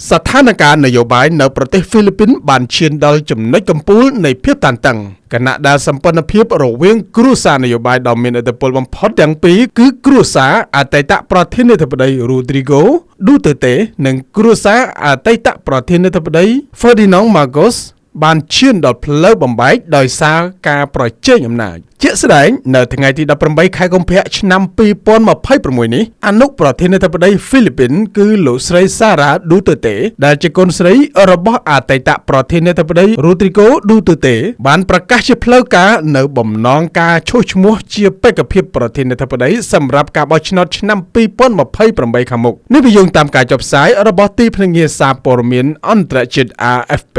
ស្ថានភាពនយោបាយនៅប្រទេសហ្វីលីពីនបានឈានដល់ចំណុចកំពូលនៃភាពតានតឹងខណៈដែលសម្ព័ន្ធភាពរវាងគ្រួសារនយោបាយដ៏មានឥទ្ធិពលបំផុតទាំងពីរគឺគ្រួសារអតីតប្រធានាធិបតីរូឌ្រីហ្គោ ឌូតឺតេនិងគ្រួសារអតីតប្រធានាធិបតីហ្វឺឌីណង់ ម៉ាកូស បានឈានដល់ផ្លូវបំបែកដោយសារការប្រជែងអំណាចជាក់ស្ដែងនៅថ្ងៃទី18ខែកុម្ភៈឆ្នាំ2026នេះអនុប្រធានាធិបតីហ្វីលីពីនគឺលោកស្រីសារ៉ាឌូតឺតេដែលជាកូនស្រីរបស់អតីតប្រធានាធិបតីរូទ្រីកូឌូតឺតេបានប្រកាសជាផ្លូវការនៅបំណងការឈោះឈ្មោះជាបេក្ខភាពប្រធានាធិបតីសម្រាប់ការបោះឆ្នោតឆ្នាំ2028ខាងមុខនេះវាយោងតាមការចុះផ្សាយរបស់ទីភ្នាក់ងារសារព័ត៌មានអន្តរជាតិ AFP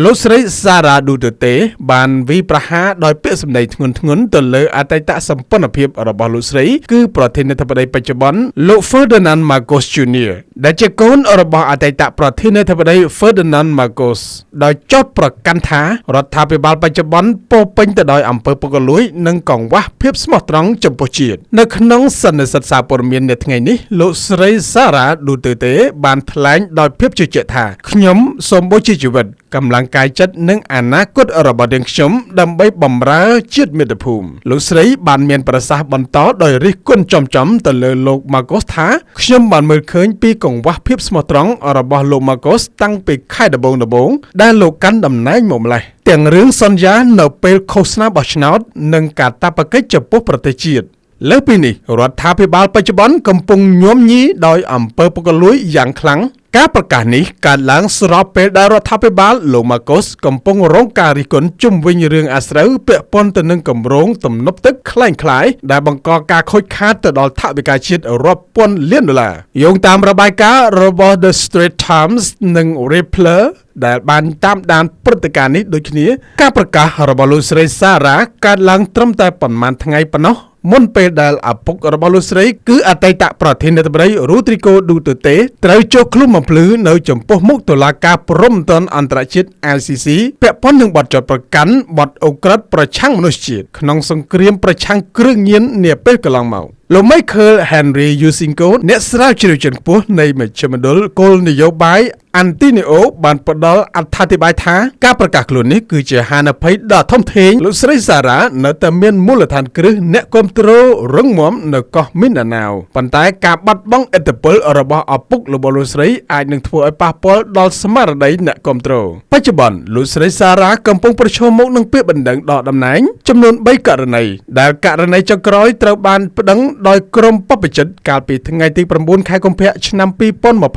លោកស្រីសារ៉ាឌូតឺតេបានវាយប្រហារដោយពាក្យសម្ដីធ្ងន់ធ្ងរទៅលើអតីតសម្ព័ន្ធភាពរបស់លោកស្រីគឺប្រធានាធិបតីបច្ចុប្បន្នលោក Ferdinand Marcos Jr. ដែលជាកូនរបស់អតីតប្រធានាធិបតី Ferdinand Marcos ដោយចោទប្រកាន់ថារដ្ឋាភិបាលបច្ចុប្បន្នពោរពេញទៅដោយអំពើពុករលួយនិងកង្វះភាពស្មោះត្រង់ចំពោះជាតិនៅក្នុងសន្និសីទសារព័ត៌មាននៅថ្ងៃនេះលោកស្រីសារ៉ាឌូតឺតេបានថ្លែងដោយភាពជឿជាក់ថាខ្ញុំសូមបូជាជីវិតកម្លាំងកាយចិត្តនិងអនាគតរបស់នាងខ្ញុំដើម្បីបម្រើជាតិមាតុភូមិលោកស្រីបានមានប្រសាសន៍បន្តដោយរិះគន់ចំៗទៅលើលោកម៉ាកូសថាខ្ញុំបានមើលឃើញពីកង្វះភាពស្មោះត្រង់របស់លោកម៉ាកូសតាំងពីខែដំបូងៗដែលលោកកាន់តំណែងមកម្លេះទាំងរឿងសន្យានៅពេលឃោសនាបោះឆ្នោតនិងកាតព្វកិច្ចចំពោះប្រទេសជាតិលើសពីនេះរដ្ឋាភិបាលបច្ចុប្បន្នកំពុងញាំញីដោយអំពើពុករលួយយ៉ាងខ្លាំងការប្រកាសនេះកើតឡើងស្របពេលដែលរដ្ឋាភិបាលលោកម៉ាកូសកំពុងរងការរិះគន់ជុំវិញរឿងអាស្រូវពាក់ព័ន្ធទៅនឹងគម្រោងទំនប់ទឹកក្លែងក្លាយដែលបង្កការខូចខាតទៅដល់ថវិកាជាតិរាប់ពាន់លានដុល្លារយោងតាមរបាយការណ៍របស់ The Straits Times និង Rappler ដែលបានតាមដានព្រឹត្តិការណ៍នេះដូចគ្នាការប្រកាសរបស់លោកស្រីសារ៉ាកើតឡើងត្រឹមតែប៉ុន្មានថ្ងៃប៉ុណ្ណោះមុនពេលដែលឪពុករបស់លោកស្រីគឺអតីតប្រធានាធិបតីរូទ្រីកូឌូតឺតេត្រូវចូលខ្លួនបំភ្លឺនៅចំពោះមុខតុលាការព្រហ្មទណ្ឌអន្តរជាតិ ICC ពាក់ព័ន្ធនឹងបទចោទប្រកាន់បទឧក្រិដ្ឋប្រឆាំងមនុស្សជាតិក្នុងសង្គ្រាមប្រឆាំងគ្រឿងញៀននាពេលកន្លងមកលោក Michael Henry Yusinko អ្នកស្រាវជ្រាវជាន់ខ្ពស់នៃមជ្ឈមណ្ឌលគោលនយោបាយអាន់ទីនីអូបានផ្ដល់អត្ថាធិប្បាយថាការប្រកាសខ្លួននេះគឺជាហានិភ័យដ៏ធំធេងលោកស្រីសារ៉ានៅតែមានមូលដ្ឋានគ្រឹះអ្នកគ្រប់គ្រងរឹងមាំនៅកោះមីនដាណាវប៉ុន្តែការបាត់បង់ឥទ្ធិពលរបស់ឪពុករបស់លោកស្រីអាចនឹងធ្វើឲ្យប៉ះពាល់ដល់ស្មារតីអ្នកគ្រប់គ្រងបច្ចុប្បន្នលោកស្រីសារ៉ាកំពុងប្រឈមមុខនឹងពាក្យបណ្ដឹងដកតំណែងចំនួន3ករណីដែលករណីចុងក្រោយត្រូវបានប្តឹងដោយក្រុមបព្វជិតកាលពីថ្ងៃទី9ខែកុម្ភៈឆ្នាំ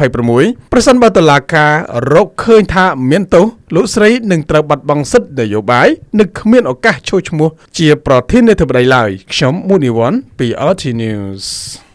2026ប្រសិនបើតុលាការរកឃើញថាមានទោសលោកស្រីនឹងត្រូវបាត់បង់សិទ្ធិនយោបាយនិងគ្មានឱកាសចូលឈ្មោះជាប្រធានាធិបតីឡើយខ្ញុំមុនីវ៉ាន់ពី RT News។